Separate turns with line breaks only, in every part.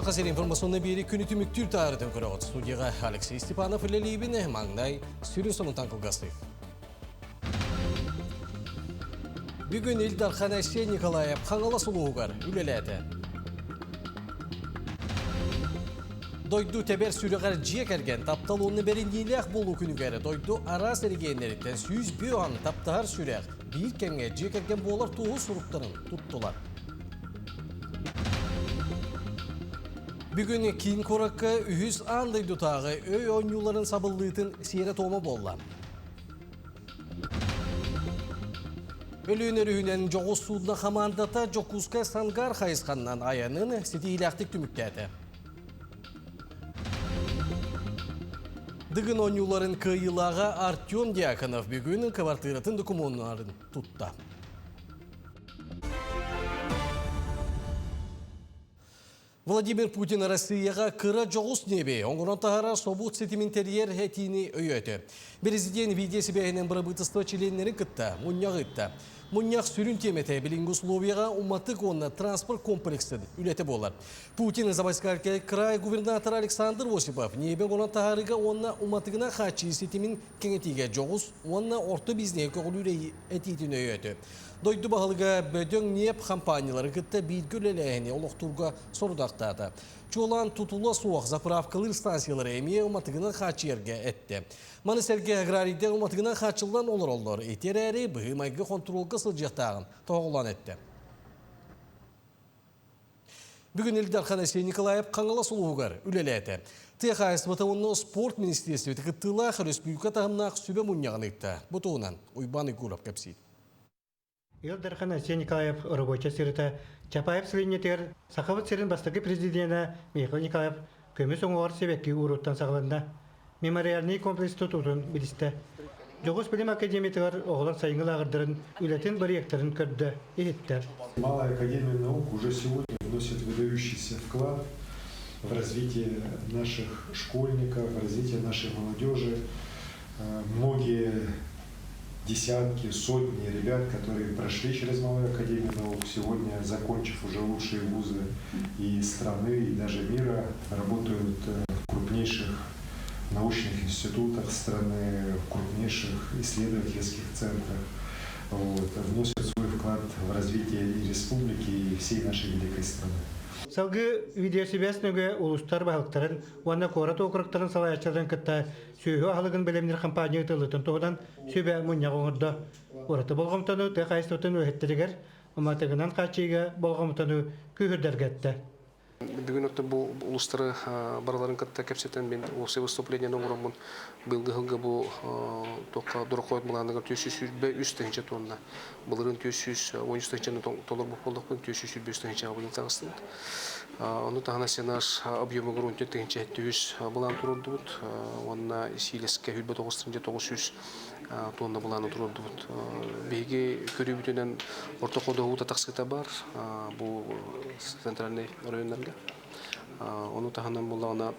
Саха сирин информационнай биэри күнү түмүктүүр таһаарытын көрөҕүт. Студияға Алексей Степанов үлэлиибин, маҥнай сүрүн сонунтан кылгастык. Бүгүн Ил Дархан Айсен Николаев Хаҥалас улууһугар үлэлээтэ. Дойду тэбэр сүрэҕэр дьиэ кэргэн таптал уонна бэриниилээх буолуу күнүгэр дойду араас эрэгийиэннэриттэн 101 таптаһар сүрэх биир кэмҥэ дьиэ кэргэн буолар туоһу суруктарын туттулар. Бүгүн киин куоракка үһүс аан дойдутааҕы өй оонньууларын сабыллыытын сиэрэ-туома буолла. Өлүөн өрүһүнэн дьоҕус судно хамаандата Дьокуускай Сангар хайысханнан айанын ситиһиилээхтик түмүктээтэ. Дыгын оонньууларын кыайыылааҕа Артем Дьяконов бүгүн кыбартыыратын докумуоннарын тутта. Владимир Путин Россияҕа кыра дьоҕус ньиэби оҥорон таһаарар собуот ситимин тэрийэр этиини өйөөтө. Президент видеосибээһинэн бырабыыталыстыба чилиэннэрин кытта мунньах ыытта. Мунньах сүрүн тиэмэтэ билиҥҥи условияҕа уматык уонна транспорт комплексын үлэтэ буолар. Путин Забайкальскай край губернатора Александр Осипов ньиэби оҥорон таһаарыыга уонна уматыгынан хааччыйыы ситимин кэҥэтиигэ дьоҕус уонна орто бизнеһи көҕүлүүр этиитин өйөөтө. Дойду баһылыга бөдөҥ ньиэп хампаанньалары кытта бииргэ үлэлээһини олохтуурга сорудахтаата. Чуолаан тутула суох заправкалыыр станциялары эмиэ уматыгынан хааччыйарга эттэ. Маны сэргэ аграрийдар уматыгынан хааччыллан олороллор. Ити эрээри быһыы-майгы хонтуруолга сылдьыахтааҕын тоһоҕолоон эттэ. Бүгүн Ил Дархан Айсен Николаев Хаҥалас улууһугар үлэлээтэ. Тыа хаһаайыстыбата уонна спорт министиэристибэтэ кыттыылаах өрөспүүбүлүкэ таһымнаах сүбэ мунньаҕын ыытта. Бу туһунан Уйбаан Уйгуров кэпсиир.
Ил Дархан Айсен Николаев рабочай сырыта Чапаев сэлиэнньэтигэр Сахабыт сирин бастакы президенэ Михаил Николаев көмүс уҥуоҕар сибэкки ууруттан саҕаланна. Мемориальнай комплекс тутуутун билистэ. Дьоҕус билим академиятыгар оҕолор сайыҥҥы лааҕырдарын үлэтин бырайыактарын көрдө, иһиттэ.
Малая академия наук уже сегодня вносит выдающийся вклад в развитие наших школьников, в развитие нашей молодежи. Многие десятки, сотни ребят, которые прошли через Малую Академию наук, сегодня, закончив уже лучшие вузы и страны, и даже мира, работают в крупнейших научных институтах страны, в крупнейших исследовательских центрах, вот, вносят свой вклад в развитие и республики, и всей нашей великой страны.
Салгыы видеосибээс нөҥүө улуустар баһылыктарын уонна куорат округтарын салайааччыларын кытта сүөһү аһылыгын бэлэмниир хампаанньа ыытыллыытын туһунан сүбэ мунньах оҥордо. Ураты болҕомтону тыа хаһаайыстыбатын үлэһиттэригэр уматыгынан хааччыйыыга болҕомтону күүһүрдэргэ эттэ.
Бүгүн оттон бу улуустары барыларын кытта кэпсэтэн мин уопсай выступлениены оҥороммун быйылгы сылга бу туохха дорохойут былааныгар 423 тыһыынча тонна былырыын 413 тыһыынчаны толорбут буоллахпын 423 тыһыынчаҕа быйыл таҕыстыбыт. Ону таһынан сенаж объемугар 14 тыһыынча 700 былаан туруордубут уонна сиилэскэ 29 тыһыынча 900 тонна былааны туруордубут. Биһиги көрүүбүтүнэн орто ходоһуута тахсыыта бар бу центральный районнарга. Ону таһынан буллаҕына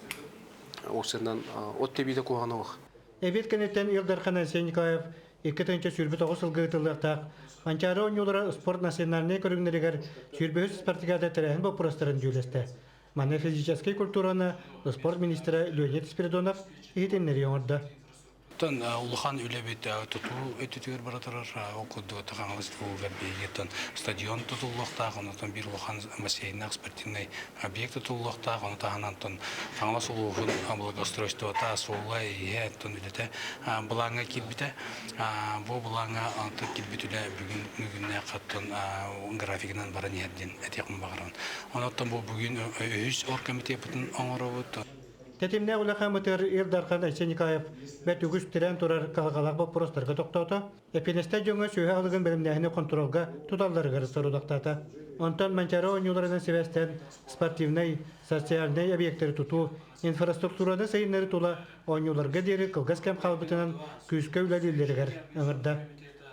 уопсайынан от тэбиитэ куһаҕана суох.
Эбиэт кэнниттэн Ил Дархан Айсен Николаев 2029 сылга ыытыллыахтаах Манчаары оонньуулара спорт национальнай көрүҥнэригэр 23 спартакиада тэрээһин боппуруостарын дьүүллэстэ. Манна физическэй культураны спорт министрэ Леонид Спиридонов иһитиннэрии оҥордо.
Оттон улахан үлэбит тутуу өттүтүгэр бара турар. Ол курдук Хаҥалас улууһугар биһиги стадион тутуллуохтаах, онтон биир улахан бассейннаах спортивнай объект тутуллуохтаах, ону таһынан Хаҥалас улууһун благоустройствота, суола, иһэ, оттон үлэтэ былааҥҥа киирбитэ. Бу былааҥҥа киирбит үлэ бүгүн бүгүннээх оттон графигынан баран иһэр диэн этиэхпин баҕарабын. Онон бу бүгүн үһүс оргкомитеппытын оҥоробут.
Тэтимнээх үлэ хаамыытыгар Ил Дархан Айсен Николаев бэрт үгүс тирээн турар кыһалҕалаах боппуруостарга тохтоото. Эппиэтинэстээх дьоҥҥо сүөһү аһылыгын бэлэмнээһини хонтуруолга туталларыгар сорудахтаата. Онтон Манчаары оонньууларынан сибээстээн спортивнай, социальнай объектары тутуу, инфраструктураны сайыннарыы тула оонньууларга диэри кылгас кэм хаалбытынан күүскэ үлэлииллэригэр ыҥырда.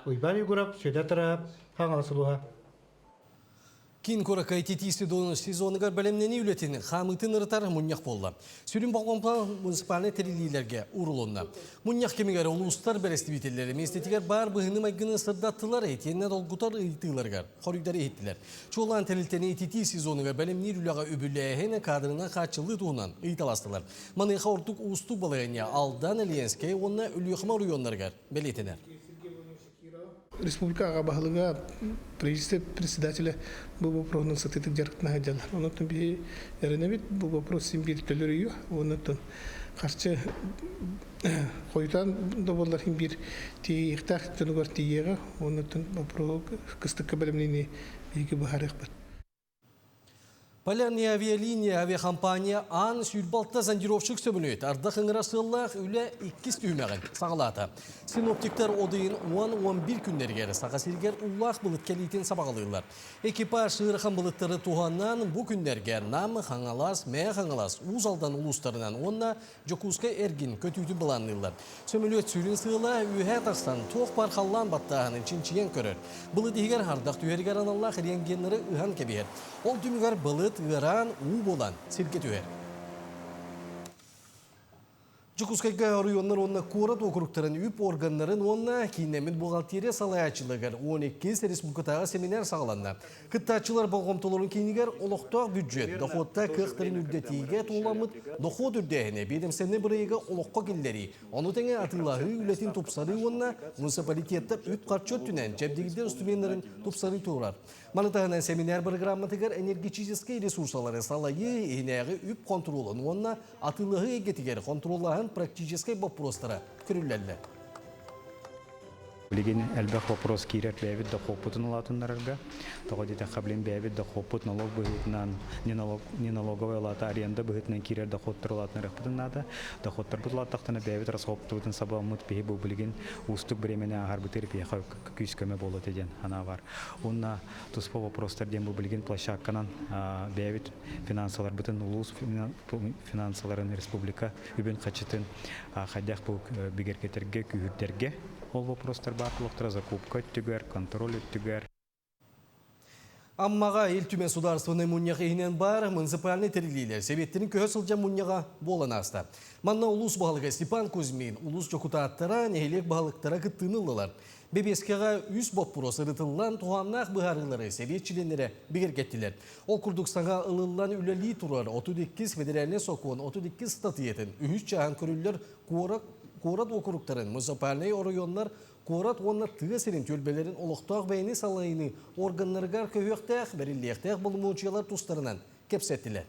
Уйбаан Егоров, Сүөдэр Тараһап, Хаҥалас улууһа.
Киин куоракка ититии сезонугар бэлэмнэнии үлэтин хаамыытын ырытар мунньах буолла. Сүрүн болҕомто муниципальнай тэриллиилэргэ уурулунна. Мунньах кэмигэр улуустар бэрэстэбиитэллэрэ миэстэтигэр баар быһыыны-майгыны сырдаттылар, итиэннэ долгутар ыйытыыларыгар хоруйдары иһиттилэр. Чуолаан тэрилтэни ититии сезонугар бэлэмниир үлэҕэ үбүлээһин, кадрынан хааччыллыы туһунан ыйыталастылар. Маныаха ордук уустук балаһыанньа Алдан, Ленскэй уонна Өлүөхүмэ оройуоннарыгар бэлиэтэнэр.
Республика аҕа баһылыга, правительство председателя бу вопроһунан сытыытык дьарыктана сылдьаллар. Онон биһи эрэнэбит бу вопрос син биир төлөрүйүө. Онон харчы хойутаан да буоллар син биир тиийиэхтээх дьонугар тиийиэҕэ. Онон вопрос кыстыкка бэлэмнэниини биһиги быһаарыахпыт.
Полярная авиалиния авиакомпания Ан 26 зондировщик сөбүлүүт ардах ыҥыра сыаллаах үлэ иккис түһүмэҕин саҕалаата. Синоптиктар одыйын 10-11 күннэригэр Саха сиригэр уулаах былыт кэлиитин сабаҕалыыллар. Экипаж ыарахан былыттары туһанан бу күннэргэ Нам, Хаҥалас, Мээ Хаҥалас, Уус Алдан улуустарынан уонна Дьокуускай эргин көтүүтүн былаанныыллар. Сөмөлүөт сүрүн сыала үөһээ тахсан туох баар халлаан баттааһынын чинчийэн көрөр. Былыт иһигэр ардах түһэригэр аналлаах рентгеннары ыһан кэбиһэр. Ол түмүгэр былыт ыараан уу буолан сиргэ түһэр. Дьокуускайга оройуоннар уонна куорат уокуруктарын үп органнарын уонна кииннэммит бухгалтерия салайааччыларыгар 12 республикатааҕы семинар саҕаланна. Кыттааччылар болҕомтолорун киинигэр олохтоох бюджет дохуотта кыахтарын үрдэтиигэ тууламмыт дохуот үрдээһинэ биэдэмсэннэ бырайыга олоххо киллэрии, ону тэҥэ атыылаһыы үлэтин тупсарыы уонна муниципалитеттар үп-харчы өттүнэн чэбдигирдэр инструменнарын тупсарыы турар. Маны таһынан семинар программатыгар энергетическэй ресурсалары салайыы, иһинээҕи үп хонтуруолун уонна атыылаһыы эйгэтигэр хонтуруоллааһын практическай боппуруостара көрүллэллэр.
Билигин элбэх вопрос киирэр бэйэбит дохуоппутун улаатыннарарга. Тоҕо диэтэххэ, билин бэйэбит дохуоппут налог быһыытынан, не налоговая улаата, аренда быһыытынан киирэр доходтар улаатынарыахпытын наада. Доходтарбыт улааттахтана бэйэбит расходпутун сабаммыт биһи бу билигин уустук бириэмэни ааһарбытыгар биһиэхэ күүс-көмө буолуо этэ диэн санаа баар. Уонна туспа вопростар диэн бу билигин площадканан бэйэбит финансаларбытын улуус финансаларын республика үбүн-хачытын хайдах бу бигэргэтэргэ, күүһүрдэргэ ол вопростар баар буолуохтара закупка өттүгэр, контроль өттүгэр.
Аммаҕа Ил Түмэн судаарыстыбаннай мунньах иһинэн баар муниципальнай тэриллиилэр сэбиэттэрин көһө сылдьан мунньаҕа буолан ааста. Манна улуус баһылыга Степан Кузьмин, улуус дьокутааттара, нэһилиэк баһылыктара кыттыыны ыллылар. Бэбиэскэҕэ үс боппуруос ырытыллан, туһааннаах быһаарыылары сэбиэт чилиэннэрэ бигэргэттилэр. Ол курдук саҥа ылыллан үлэлии турар 32 федеральнай сокуон 32 ыстатыйатын үһүс чааһын көрүллэр куорат, куорат уокуруктарын, муниципальнай оройуоннар, куорат уонна тыа сирин түөлбэлэрин олохтоох бэйэни салайыныы органнарыгар көһүөхтээх, бэриллиэхтээх боломуочуйалар тустарынан кэпсэттилэр.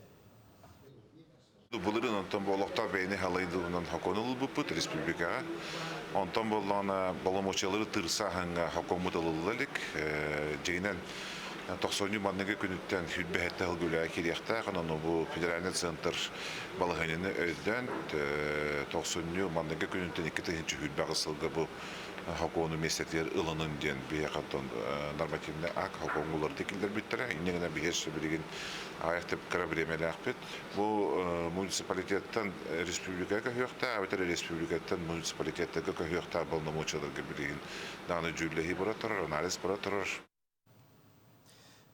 Былырыын онтон бу олохтоох бэйэни халайдылынан хокуон ылбыппыт республикаҕа. Онтон буоллаҕына боломуочуйалары тырсааһыҥҥа хокуоммут ылылла илик. Дьиҥинэн тохсунньу манныгы күнүттэн сүүрбэһэттэ сылга үлэҕэ киириэхтээх. Онон бу федеральный центр балаһыанньаны өйдөөн тохсунньу манныгы күнүттэн 2028 сылга бу хокуону миэстэтигэр ылынын диэн биһиэхэ оттон нормативный акт хокуоҥҥа уларытыы киллэрбиттэрэ. Инньэ гынан биһиэхэ билигин аҕыйах кыра бириэмэлээхпит. Бу муниципалитеттан республикаҕа көһүөхтээх эбэтэр республикаттан муниципалитеттарга көһүөхтээх боломуочуйаларга билигин даҕаны дьүүллэһии бара турар, анализ бара турар.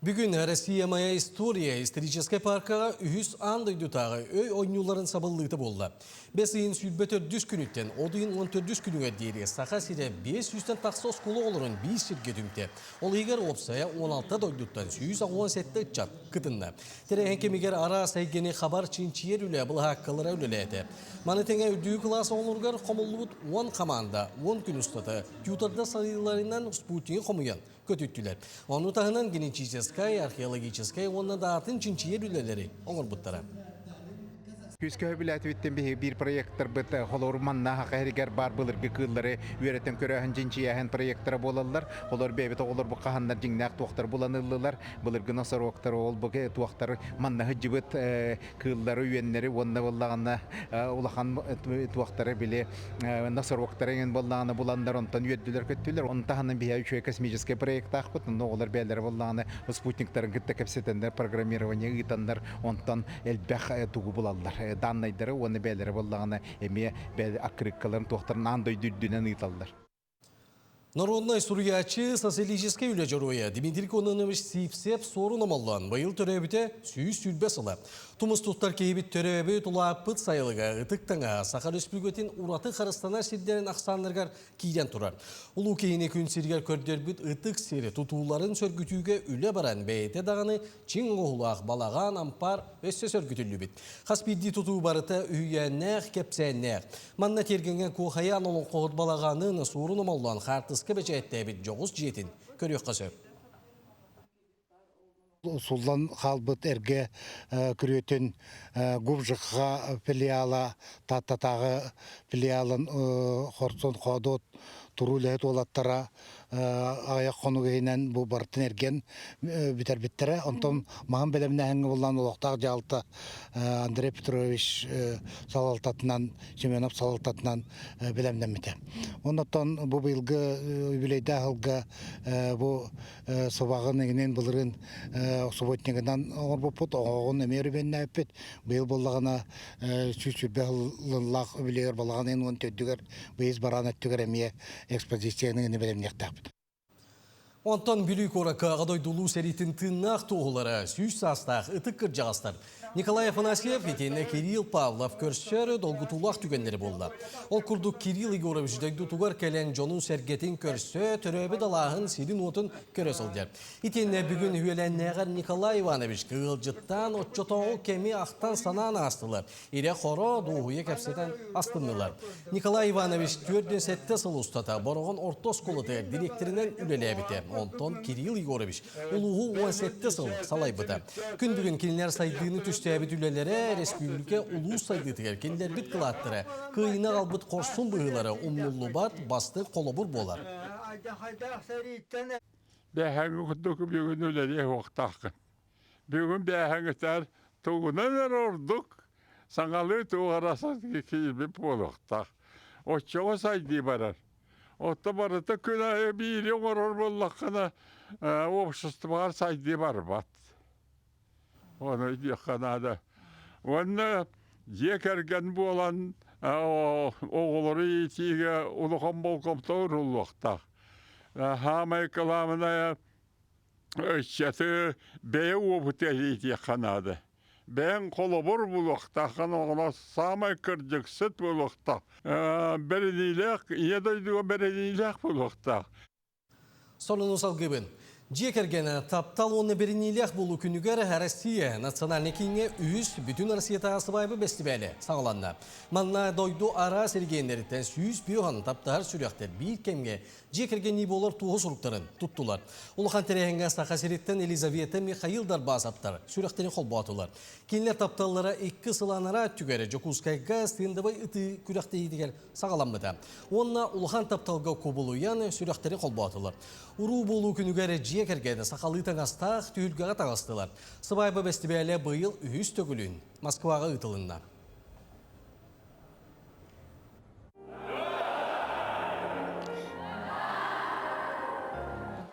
Бүгүн Россия моя история историческай паркаҕа үһүс аан дойдутааҕы өй оонньууларын сабыллыыта буолла. Бэс ыйын 24 күнүттэн от ыйын 14 күнүгэр диэри Саха сирэ 500-тэн тахса оскуола оҕолорун биир сиргэ түмтэ. Ол иһигэр уопсайа 16 дойдуттан 187 ыччат кытынна. Тэрээһин кэмигэр араас эйгэни хабар чинчийэр үлэ былаһааккалара үлэлээтэ. Маны тэҥэ үрдүкү кылаас оҕолоругар хомуллубут 10 хамаанда 10 күн устата тьютордар салайыыларынан спутнигы хомуйан көтүттүлэр. Ону таһынан генетическай, археологическай уонна да атын чинчийэр үлэлэри оҥорбуттара.
Күүскэ сөбүлээтибиттэн биһиги биир проекттарбыт холобур манна саха сиригэр баар былыргы кыыллары үөрэтэн көрөөһүн чинчийээһин проекттара буолаллар. Олор бэйэбит оҕолорбут хаһаннар дьиҥнээх туохтар булан ыллылар. Былыргы носорогтар ол бу туохтар манна сылдьыбыт кыыллары, үөннэри уонна буоллаҕына улахан туохтары били носорогтары эҥин буоллаҕына буланнар онтон үөрдүлэр-көттүлэр. Ону таһынан биһиэхэ үчүгэй космическай проектаахпыт. Онно оҕолор бэйэлэрэ буоллаҕына спутниктарын кытта кэпсэтэннэр, программирование ыытаннар онтон элбэх тугу булаллар. Даннайдары уонна бэйэлэрэ буоллаҕына эмиэ аккырыыккаларын туохтарын аан дойду үрдүнэн ыыталлар.
Народнай суруйааччы, социалистическай үлэ дьоруойа Дмитрий Кононович Сивцев суорун омоллоон быйыл төрөөбүтэ 120 сыла. Тумус туттар киһибит төрөөбүт улааппыт сайылыга ытык таҥаһа Саха Республикатын ураты харыстанар сирдэрин ахсааннарыгар киирэн турар. Улуу киһини күн сиригэр көрдөрбүт ытык сири тутууларын сөргүтүүгэ үлэ баран бэйэтэ даҕаны чиҥ оҥоһуулаах балаҕан ампаар өссө сөргүтүллүбүт. Хас биирдии тутуу барыта үһүйээннээх, кэпсээннээх. Манна тиэргэҥҥэ Куохайаан олоҥхоһут балаҕанын суорун омоллоон хаартыска бэчээттээбит дьоҕус дьиэтин көрүөххэ сөп.
Суллан хаалбыт эргэ күрүөтүн ГУБЖХ филиала Тааттатааҕы филиалын хорсун хоодуот туруу үлэһит уолаттара аҕыйах хонук иһинэн бу барытын эргэн бүтэрбиттэрэ. Онтон маһын бэлэмнээһиҥҥэ буллан олохтоох дьаһалта Андрей Петрович салалтатынан, Семенов салалтатынан бэлэмнэммитэ. Оннуттан бу быйылгы юбилейдаах сылга бу сыбаҕын иҥинин былырыын субботнигынан оҥорбуппут, оҕоҕун эмиэ өрөмүөннээбиппит. Быйыл буоллаҕына 120 сыллаах үбүлүөйүгэр балаҕан ыйын 14-үгэр быйыл бараан өттүгэр эмиэ экспозицияны бэлэмниэхтээхпит.
Онтон Бүлүү куоракка Аҕа дойду Улуу сэриитин тыыннаах туоһулара 100 саастаах ытык кырдьаҕастар Николай Афанасьев итиэннэ Кирилл Павлов көрсөр долгутуулаах түгэннэри буолла. Ол курдук Кирилл Егорович дойдутугар кэлэн дьонун-сэргэтин көрсө, төрөөбүт алааһын сирин-уотун көрө сылдьар. Итиэннэ бүгүн үөлээннээҕэр Николай Иванович ыалдьыттаан оччотооҕу кэми ахтан-санаан аастылар. Ирэ-хоро, дуоһуйа кэпсэтэн астыннылар. Николай Иванович 47 сыл устата Бороҕон орто оскуолатыгар дириэктэринэн үлэлээбитэ. Онтон Кирилл Егорович улууһу 17 сыл салайбыта. Күн бүгүн кинилэр сайдыыны түстээбит үлэлэрэ республика улуус сайдыытыгар кинилэрбит кылааттара, кыайыыны аҕалбыт хорсун быһыылара умнуллубат бастыҥ холобур буолар.
Бэһэҥҥи курдук бүгүн үлэлиэ суохтааххын. Бүгүн бээһэҥҥитэр тугунан эрэ ордук саҥалыы туох эрэ киирбит буолуохтаах. Оччоҕо сайдыы барар. Отто барыта күн аайы биири оҥорор буоллаххына, обществоҕар сайдыы барбат. Ону өйдүөххэ наада. Уонна дьиэ кэргэн буолан оҕолору иитиигэ улахан болҕомто ууруллуохтаах. Хаамай кылаабынайа ыччаты бэйэ уопута иитиэххэ наада. Бэйэҥ холобур булуохтааххын, оҕолор саамай кырдьыксыт буолуохтаах. Бэриниилээх, ийэ дойдуга бэриниилээх буолуохтаах.
Сонуну салгыыбын. Дьиэ кэргэнэ таптал уонна бэриниилээх буолуу күнүгэр Россия национальнай кииҥҥэ үһүс бүтүн Россиятааҕы сыбаайба бэстибээлэ саҕаланна. Манна дойду араас эрэгийиэннэриттэн 105 таптаһар сүрэхтэр биир кэмҥэ дьиэ кэргэннии буолар туоһу суруктарын туттулар. Улахан тэрээһиҥҥэ Саха сириттэн Елизавета Михаил Дарбасовтар сүрэхтэрин холбоотулар. Кинилэр тапталлара икки сыл анараа өттүгэр Дьокуускайга стендовай ытыы күрэхтэһиитигэр саҕаламмыта. Уонна улахан тапталга кубулуйан сүрэхтэри холбоотулар. Уруу буолуу күнүгэр дьиэ кэргэн сахалыы таҥастаах түһүлгэҕэ таҕыстылар. Сыбаайба бэстибээлэ быйыл үһүс төгүлүн Москваҕа ыытылынна.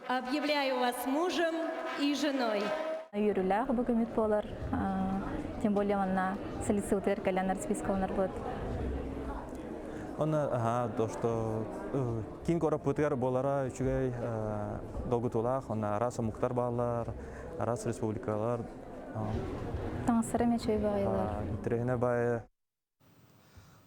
Объявляю вас мужем и женой.
Үөрүүлээх бу күммүт буолар. Тем более манна солицитер кэлэн распискаланар будет.
Оны аха то что киин куораппытыгар буолара үчүгэй долгутуулаах, онно араас омуктар бааллар, араас республикалар.
Таҥастара эмиэ үчүгэй баҕайылар.
Интэриэһинэй баайы.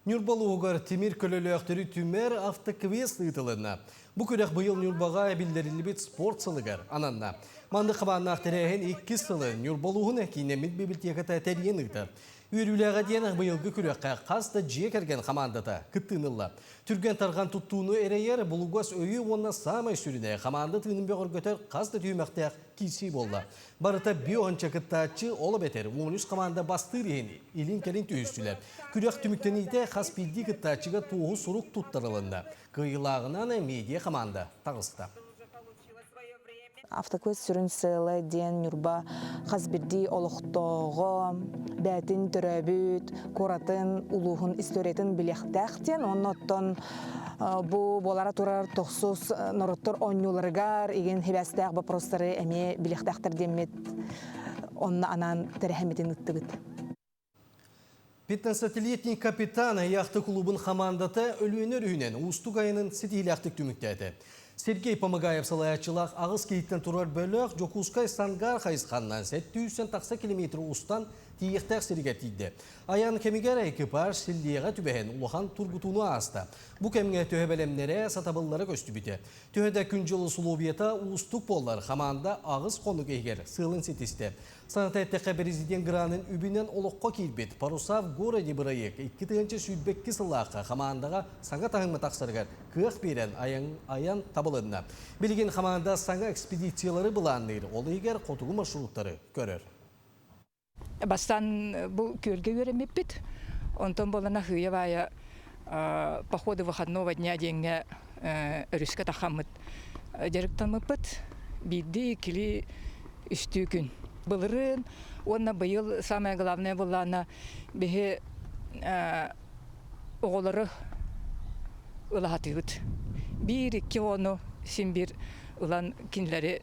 Ньурба улууһугар тимир көлөлөөхтөрү түмэр автоквест ыытылынна. Бу күрэх быйыл Ньурбаҕа биллэриллибит спорт сылыгар ананна. Маннык хабааннаах тэрээһин иккис сылы Ньурба улууһун кииннэммит библиотеката тэрийэн ыытар. Үөрүүлээҕэ диэн быйылгы күрэххэ хас да дьиэ кэргэн хамаандата кыттыыны ылла. Түргэн-тарҕан туттууну эрэйэр булугас өйү уонна саамай сүрүнэ хамаанда тыынын бөҕөргөтөр хас да түһүмэхтээх киирсии буолла. Барыта био кыттааччы, ол эбэтэр 13 хамаанда бастыыр иһин илин-кэлин түһүстүлэр. Күрэх түмүктэниитэ хас биирдии кыттааччыга туоһу сурук туттарылынна. Кыайыылааҕынан медиа хамаанда таҕыста.
Автоквест сүрүн сыала диэн Ньурба хас биирдии олохтооҕо бээтин төрөөбүт куоратын, улууһун историятын билиэхтээх диэн. Онно оттон бу буолара турар тохсус норуоттар оонньууларыгар игин хибээстээх вопростары эмиэ билиэхтээхтэр диэммит онно анаан тэрэһэммитин ыттыбыт.
15-летний капитан яхта клубун хамаандата Өлүөнэ өрүһүнэн уустук айанын ситиһиилээхтик түмүктээтэ. Сергей Помогаев салайааччылаах аҕыс киһиттэн турар бөлөх Дьокуускай Сангаар хайысханнан 700 тахса километр устан тиийиэхтээх сиригэр тиийдэ. Айан кэмигэр экипаж силлиэҕэ түбэһэн улахан тургутууну ааста. Бу кэмҥэ төһө бэлэмнэрэ, сатабыллара көстүбүтэ. Төһө да күн-дьыл усулуобуйата уустук буоллар, хамаанда аҕыс хонук иһигэр сыалын ситистэ. Саната эттэххэ, президент гранын үбүнэн олоххо киирбит «Паруса в городе» бырайыак 2022 сыллаахха хамаандаҕа саҥа таһымҥа тахсарыгар кыах биэрэн айан, айан табылынна. Билигин хамаанда саҥа экспедициялары былаанныыр, ол иһигэр хотугу маршруттары көрөр.
Бастаан бу күөлгэ үөрэммиппит. Онтон буолана хыйа-баайа походы выходного дня диэҥҥэ өрүскэ тахаммыт дьарыктаммыппыт. Биирдии, иккилии, үстүү күн. Былырыын уонна быйыл самое главное былаана биһи оҕолору ылаһатыыбыт. Биир-икки оҕону син биир ылан кинилэри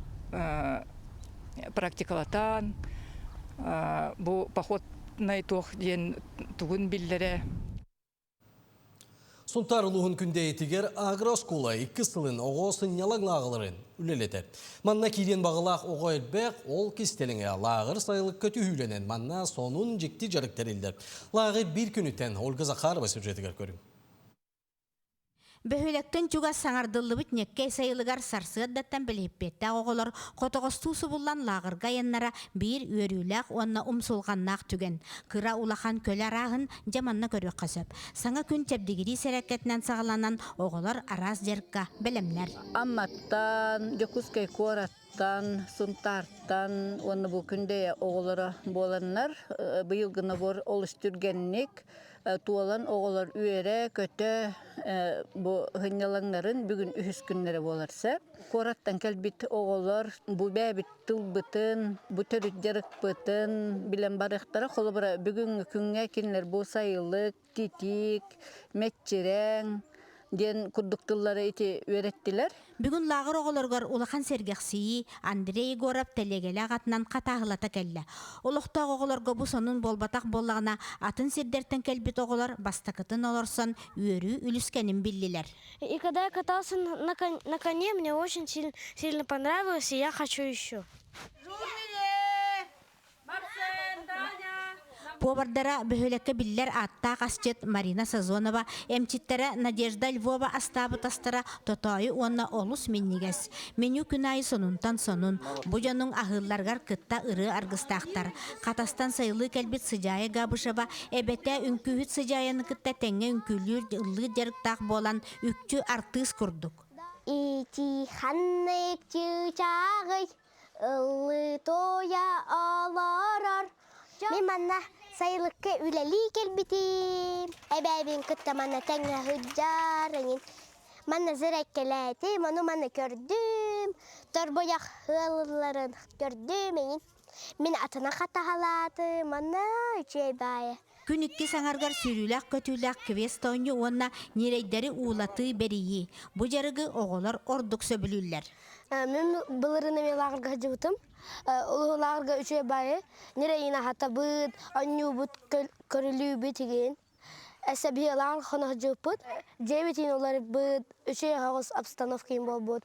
практикалатан бу походнай туох диэн тугун биллэрэ.
Сунтаар улууһун Күндэйитигэр агрооскуола иккис сылын оҕо сынньалаҥ лааҕыларын үлэлэтэр. Манна киириэн баҕалаах оҕо элбэх, ол кистэлэҥэ лааҕыр сайылыкка түһүүлэнэн манна сонун дьикти дьарык тэриллэр. Лааҕыр биир күнүттэн Ольга Захарова сюжетыгар көрүҥ.
Бөһүөлэктэн чугас саҥардыллыбыт Ньэккэй сайылыгар сарсыардаттан бэлиһиппиэттээх оҕолор хотоҕостуу субуллан лааҕырга айаннара биир үөрүүлээх уонна умсулҕаннаах түгэн. Кыра улахан көлө арааһын дьэ манна көрүөххэ сөп. Саҥа күн чэбдигирии сэрэккэтинэн саҕаланан оҕолор араас дьарыкка бэлэмнэр.
Амматтан, Дьокуускай куораттан, Сунтаартан уонна бу Күндэйэ оҕолоро буоланнар быйылгы набор олус түргэнник туолан оҕолор үөрэ-көтө бу сынньалаҥнарын бүгүн үһүс күннэрэ буолар сөп. Куораттан кэлбит оҕолор бу бэйэбит тылбытын, бу төрүт дьарыкпытын билэн барыахтара. Холобура, бүгүҥҥү күҥҥэ кинилэр бу сайылык, титиик, мэччирэҥ диэн курдук тыллары ити үөрэттилэр.
Бүгүн лааҕыр оҕолоругар улахан сэргэхсийии Андрей Егоров тэлиэгэлээх атынан хатааһылата кэллэ. Олохтоох оҕолорго бу сонун буолбатах буоллаҕына, атын сирдэртэн кэлбит оҕолор бастакытын олорсон үөрүү үлүскэнин биллилэр.
И когда я катался на коне, мне очень сильно понравилось, и я хочу еще.
Повардара бөһүөлэккэ биллэр ааттаах асчыт Марина Сазонова, эмчиттэрэ Надежда Львова астаабыт астара тотоойу уонна олус минньигэс. Меню күн аайы сонунтан сонун. Бу дьонуҥ аһыылларыгар кытта ырыа аргыстаахтар. Хатастан сайылыы кэлбит Сыдьаайа Габышева эбэтэ үҥкүүһүт Сыдьаайаны кытта тэҥҥэ үҥкүүлүүр, ыллыыр дьарыктаах буолан үкчү артыыс курдук.
Ити ханнык чыычааҕый Ыллыы-туойа олорор. Мин манна сайылыкка үлэлии кэлбитим. Эбээбин кытта манна тэҥҥэ сылдьар эҥин. Манна зырайкэлээтим, ону маны көрдүм. Торбойох ыалларын көрдүм эҥин. Мин атына хатаһалаатым, манна үчүгэй баайа.
Күн иккис аҥарыгар сүүрүүлээх-көтүүлээх квест оонньуу уонна ньирэйдэри уулатыы, бэрийии. Бу дьарыгы оҕолор ордук сөбүлүүллэр.
Мин былырыын эмиэ лааҕырга сылдьыбытым. Улуһу лааҕырга үчүгэй баайы ньирэйин аһатабыт, оонньуубут, көрүлүүбүт игин. Эсэ биһи лааҕыр хоно сылдьыбыппыт. Дьиэбитин уларыппыт, үчүгэй оҕус обстановка буолбут.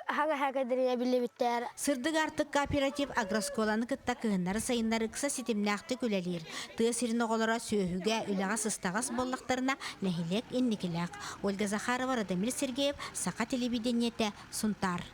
Хаҥа хакадырыйа биллибиттэр.
Сырдык Аартык кооператив агроскуоланы кытта кыһыннары-сайыннары ыкса ситимнээхтик үлэлиир. Тыа сирин оҕолоро сүөһүгэ, үлэҕэ сыстаҕас буоллахтарына, нэһилиэк инникилээх. Ольга Захарова, Радомир Сергеев, Саха телевидениетэ, Сунтаар.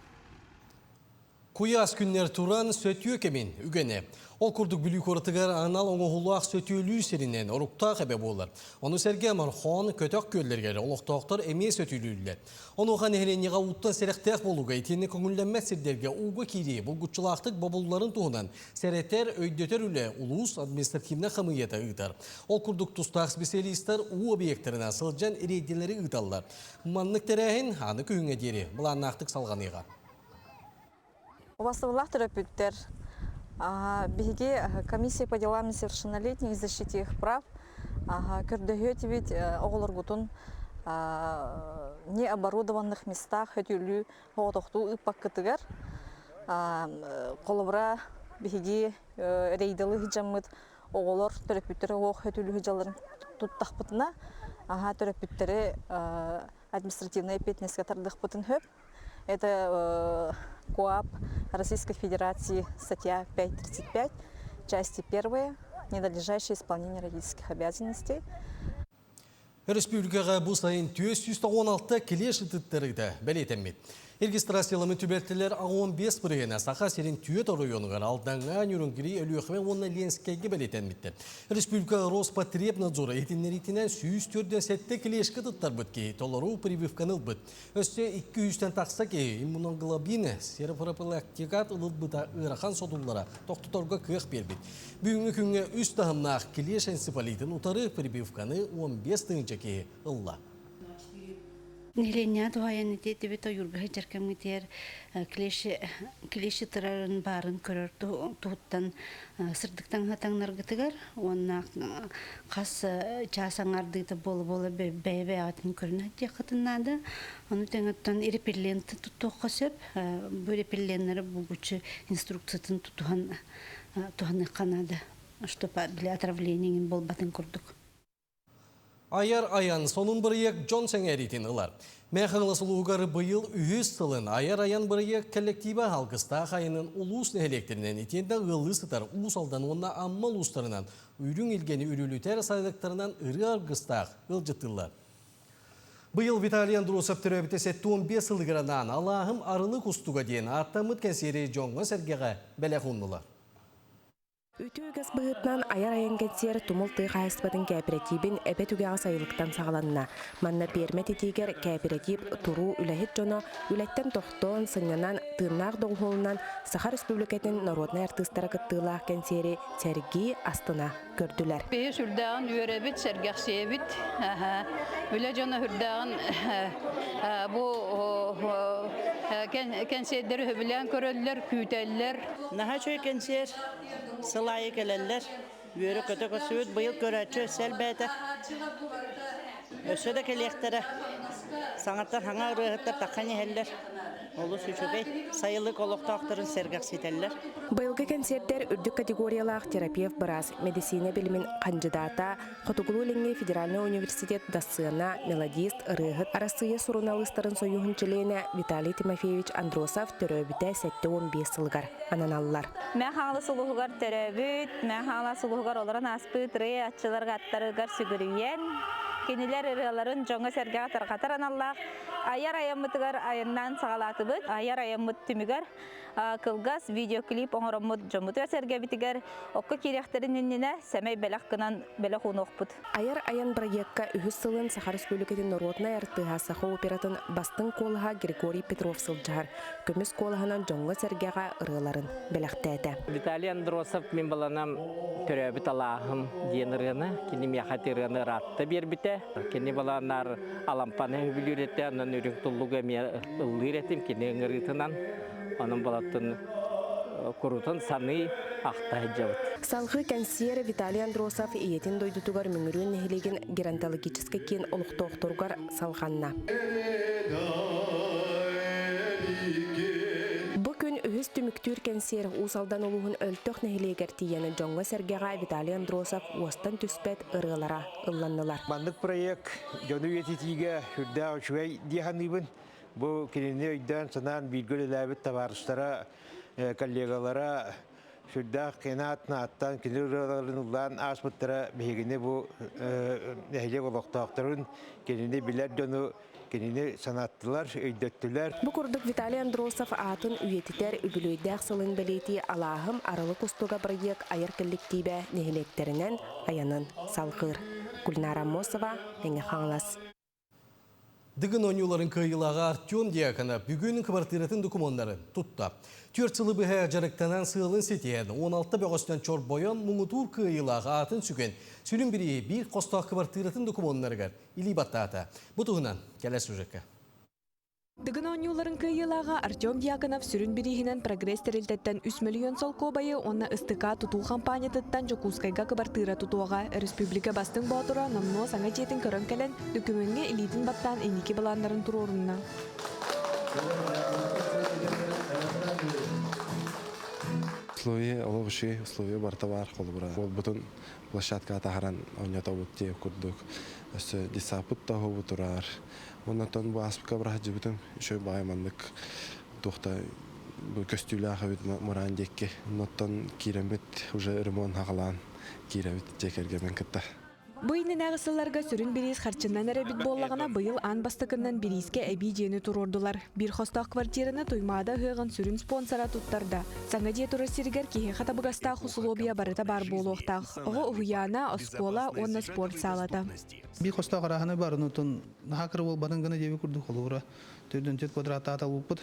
Куйаас күннэр туран сөтүө кэмин үгэнэ. Ол курдук Бүлүү куоратыгар анал оҥоһулаах сөтүөлүү сиринэн оруктаах эбэ буолар. Ону сэргэ Мархон, Көтөх күөллэригэр олохтоохтор эмиэ сөтүөлүүллэр. Онуоха нэһилиэнньэҕэ ууттан сэрэхтээх буолууга итиэннэ көҥүллэммэт сирдэргэ ууга киирии булгуччулаахтык бобулларын туһунан сэрэтэр, өйдөтөр үлэ улуус административнай хамыыйата ыытар. Ол курдук тустаах специалистар уу объектарынан сылдьан рейдэлэри ыыталлар. Маннык тэрээһин аны күһүҥҥэ диэри былааннаахтык салҕаныаҕа.
Убастабыллаах төрөппүттэр, биһиги комиссия по делам несовершеннолетних и защите их прав көрдөһүө этибит оҕолоргутун необорудованных местах өтүүлүү оҕотохтуу ыыппаккытыгар. Холобура, биһиги рейдалы сыдьаммыт оҕолор төрөппүттэр оҕо өтүүлүү сыдьалларын туттахпытына, төрөппүттэри административнай эппиэтинэскэ тардыахпытын сөп. Это КОАП Российской Федерации, статья 5.35, части 1, ненадлежащее исполнение родительских обязанностей.
Өрөспүүбүлүкэҕэ бу сайын 496 клеш ытыттарыыта бэлиэтэммит. Регистрацияламмыт түбэлтэлэр 15 бырыһыана Саха сирин түөрт оройуонугар Алдаҥҥа, Ньургури, Өлүөхүмэ уонна Ленскэйгэ бэлиэтэммиттэр. Республика Роспотребнадзора иһитиннэриитинэн 147 клешка туттарбыт киһи толору прививканы ылбыт. Өссө 200-тэн тахса киһи иммуноглобин серопрофилактикат ылылбыта ыарахан содуллара тохтоторго кыах биэрбит. Бүгүҥҥү күҥҥэ үс таһымнаах клеш энцефалитын утары прививканы 15 тыһыынча киһи ылла.
Нэһилиэнньэҕэ туһаайан ити ойуурга сылдьар кэмҥитигэр клещи тырарын баарын көрөр туһуттан сырдыктан таҥнаргытыгар уонна хас чаас аҥаардыыта буола-буола бэйэ-бэйэҕитин көрүнэ сылдьыаххытын наада. Ону тэҥэ репеллент туттуохха сөп. Бу репелленнэри булгуччу инструкциятын тутуһан туһаныахха наада, чтобы для отравления буолбатын курдук.
Айар айан сонун бырайыак дьон сэҥээриитин ылар. Мэҥэ Хаҥалас улууһугар быйыл үһүс сылын Айар айан бырайыак коллектива алгыстаах айанын улуус нэһилиэктэринэн итиэннэ ыаллыы сытар Уус Алдан уонна Амма улуустарынан үрүҥ илгэни үрүлүтэр сайылыктарынан ырыа аргыстаах ыалдьыттыыллар. Быйыл Виталий Андросов төрөөбүтэ 75 сылыгар анаан Алааһым арылы кустуга диэн ааттаммыт кэнсиэри дьоҥҥо-сэргэҕэ бэлэх ууннулар.
Үтүө үгэс быһыытынан айар айан кэнсиэр Тумул тыа хаһаайыстыбатын кээпэрэтиибин Эбэ түгэҕэ сайылыктан саҕаланна. Манна пиэрмэ титиигэр кээпэрэтиип туруу үлэһит дьоно үлэттэн тохтоон, сынньанан, тыыннаах доҕуһуолунан Саха Республикатын народнай артыыстара кыттыылаах кэнсиэри сэргии, астына көрдүлэр.
Биһи сүрдээҕин үөрэбит, сэргэхсийэбит. Үлэ дьоно сүрдээҕин бу кэнсиэрдэри сөбүлээн көрөллөр, күүтэллэр.
Наһаа үчүгэй кэнсиэр. Сыл аайы кэлэллэр. Үөрэ-көтө көрсүбүт. Быйыл көрөөччү өссө элбээтэ. Өссө да кэлиэхтэрэ. Саҥаттан саҥа ырыаһыттар таххан иһэллэр. Олус үчүгэй. Сайылык олохтоохторун сэргэхситэллэр.
Быйылгы кэнсиэрдэр үрдүк категориялаах терапевт-быраас, мэдиссиинэ билимин хандьыдаата, Хотугулуу-Илиҥҥи федеральнай университет дассыана, мелодист, ырыаһыт, Арассыыйа суруналыыстарын сойууһун чилиэнэ Виталий Тимофеевич Андросов төрөөбүтэ 75 сылыгар ананаллар.
Мэҥэ Хаҥалас улууһугар төрөөбүт, Мэҥэ Хаҥалас улууһугар олорон ааспыт ырыа аччыларга аттарыгар сүгүрүйэн, кинилэр ырыаларын дьоҥҥо-сэргэҕэ тарҕатар аналлаах айар айаммытыгар айаннаан саҕалаатыбыт. Айар айаммыт түмүгэр кылгас видеоклип оҥороммут дьоммутугар-сэргэбитигэр окко киириэхтэрин иннинэ сэмэй бэлэх гынан бэлэх уунуохпут.
Айар айан бырайыакка үһүс сылын Саха Республикатын норуотунай артыыһа саха оператын бастыҥ куолаһа Григорий Петров сылдьыһар. Көмүс куолаһынан дьоҥҥо-сэргэҕэ ырыаларын бэлэхтээтэ.
Виталий Андросов мин баланам төрөөбүт алааһым диэн ырыаны, кини миэхэ ити ырыаны ыраатта биэрбитэ. Кини баланаар Алампаны сөбүлүүр этэ, онон үрүҥ туллугу эмиэ ыллыыр этим кини ыҥырыытынан. Онон балаттын курутун саныы ахта сылдьабыт.
Салгыы кэнсиэр Виталий Андросов ийэтин дойдутугар Мөҥүрүөн нэһилиэгин геронтологическай киин олохтоохторугар салҕанна. Бу күн үһүс түмүктүүр кэнсиэр Уус Алдан улууһун Өлтөх нэһилиэгэр тиийэн дьоҥҥо-сэргэҕэ Виталий Андросов уостан түспэт ырыалара ылланнылар.
Маннык проект дьону үйэтитиигэ сүрдээх үчүгэй дии саныыбын. Бу кинини өйдөөн-санаан бииргэ үлэлээбит табаарыстара, коллегалара сүрдээх кини аатын ааттаан, кини ырыаларын ыллаан ааспыттара биһигини бу нэһилиэк олохтоохторун, кинини билэр дьону кинини санаттылар, өйдөттүлэр.
Бу курдук Виталий Андросов аатын үйэтитэр үбүлүөйдээх сылын бэлиэтии Алааһым арылы кустуга бырайыак айар кэлликтиибэ нэһилиэктэринэн айанын салҕыыр. Гульнара Аммосова, Мэҥэ Хаҥалас.
Дыгын оонньууларын кыайыылааҕа Артем Дьяконов бүгүн кыбартыыратын докумуоннарын тутта. Түөрт сылы быһа дьарыктанан сыалын ситиһэн, 16 бөҕөстөн чорбойон муҥутуур кыайыылаах аатын сүгэн, сүрүн бирииһи биир хостоох кыбартыыратын докумуоннарыгар илии баттаата. Бу туһунан кэлэр сюжекка.
Дыгын оонньууларын кыайыылааҕа Артем Дьяконов сүрүн бирииһинэн Прогресс тэрилтэттэн 3 мөлүйүөн солкуобайы уонна ыстыкаа тутуу хампаанньатыттан Дьокуускайга кыбартыыра тутуоҕа. Өрөспүүбүлүкэ бастыҥ боотура номнуо саҥа дьиэтин көрөн кэлэн, дөкүмүөҥҥэ илиитин баттаан инники былааннарын туруорунна.
Условия олох үчүгэй, условия барыта баар холобура. Буолбутун площадкаҕа таһааран оонньотобут диэ курдук. Өссө детсадпыт да оһуобу турар. Оннотон бу ааспыкка быраһадьыбытым үчүгэй баҕайы маннык туохта бу көстүүлээх эбит мураан диэкки. Оннуттан киирэммит уже ремонт хаҕалаан киирэбит дьиэ кэргэммин кытта.
Бу иннинээҕи сылларга сүрүн бириис харчынан эрэ эбит буоллаҕына, быйыл аан бастакыннан бириискэ эбии дьиэни туруордулар. Биир хостоох квартираны Туймаада ыһыаҕын сүрүн спонсора туттарда. Саҥа дьиэ турар сиригэр киһиэхэ табыгастаах усулуобуйа барыта баар буолуохтаах. Оҕо уһуйаана, оскуола уонна спорт саалата.
Биир хостоох арааһына баар, онтон наһаа кыра буолбатын гына диэби курдук холобура 404 квадраттаах талбыппыт.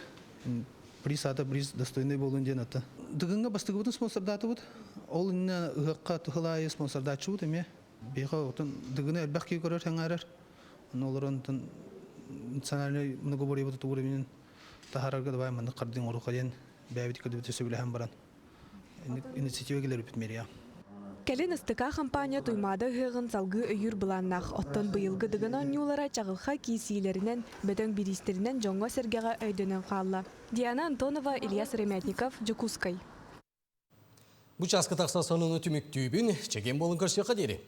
Приз аата приз достойный буолун диэн ата. Дыгыҥҥа бастакыбытын спонсордаатыбыт. Ол иннинэ ыһыахха тыһыл аайы спонсордааччыбыт эмиэ. Биһиэхэ отон Дыгыны элбэх киһи көрөр сэҥээрэр. Ону олорон отон национальный многоборьебыт уровенин таһаарарга давай маннык хардыы оҥоруохха диэн бэйэбит көрдүбүт сөбүлэһэн баран инициатива киллэрбит мэрия.
Кэлин СТК хампаанньа Туймаада ыһыаҕын салгыы өйүүр былааннаах. Оттон быйылгы Дыгын оонньуулара чаҕылхай киирсиилэринэн, бөдөҥ бириистэринэн дьоҥҥо-сэргэҕэ өйдөнөн хаалла. Диана Антонова, Илья Сыромятников, Дьокуускай.
Бу чааска тахса сонуну түмүктүүбүн, чэгиэн буолун көрсүөххэ диэри.